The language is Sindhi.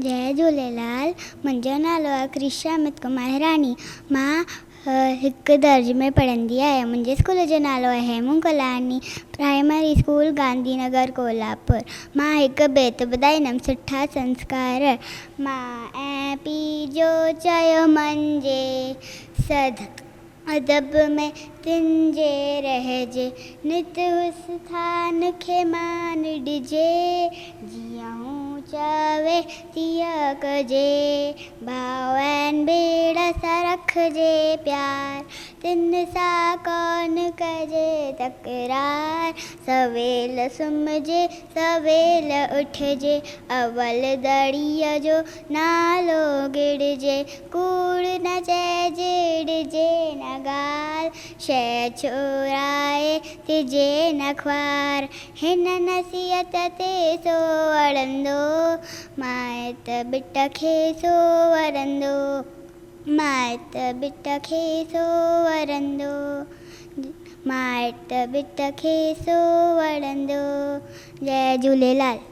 جئي جهوليلال، منهنجو نالو آهي ڪرشا امت ڪمار هيراڻي. مان هڪ درجي ۾ پڙهندي آهيان. منهنجي اسڪول جو نالو آهي Hemu Kalani primary school Gandhi Nagar Kolhapur. مان هڪ بيت ٻڌائيندم سٺا سنسڪار ماء ۽ پيء جو چيو مڃجي سدا ادب ۾ تن جي رهجي، نت اسٿان کي مان ڏجي، جيئن هو چوي تيئن ڪجي، ڀاء ۽ ڀيڻ سان رکجي پيار، تن سان ڪونه ڪجي تڪرار، سويل سمهجي سويل اٺجي، اول دڙي جو نالو ڳڻجي، ڪوڙ نه چئجي ڏجي نه ڳالهه، شيء چورائي ٿجي نه خوار، هن نصيحت تي سو اڙندو، مائٽ ٻٽ کي سو ورندو، مائٽ ٻٽ کي سو ورندو، مائٽ ٻٽ کي سو وڙندو. جئي جهوليلال.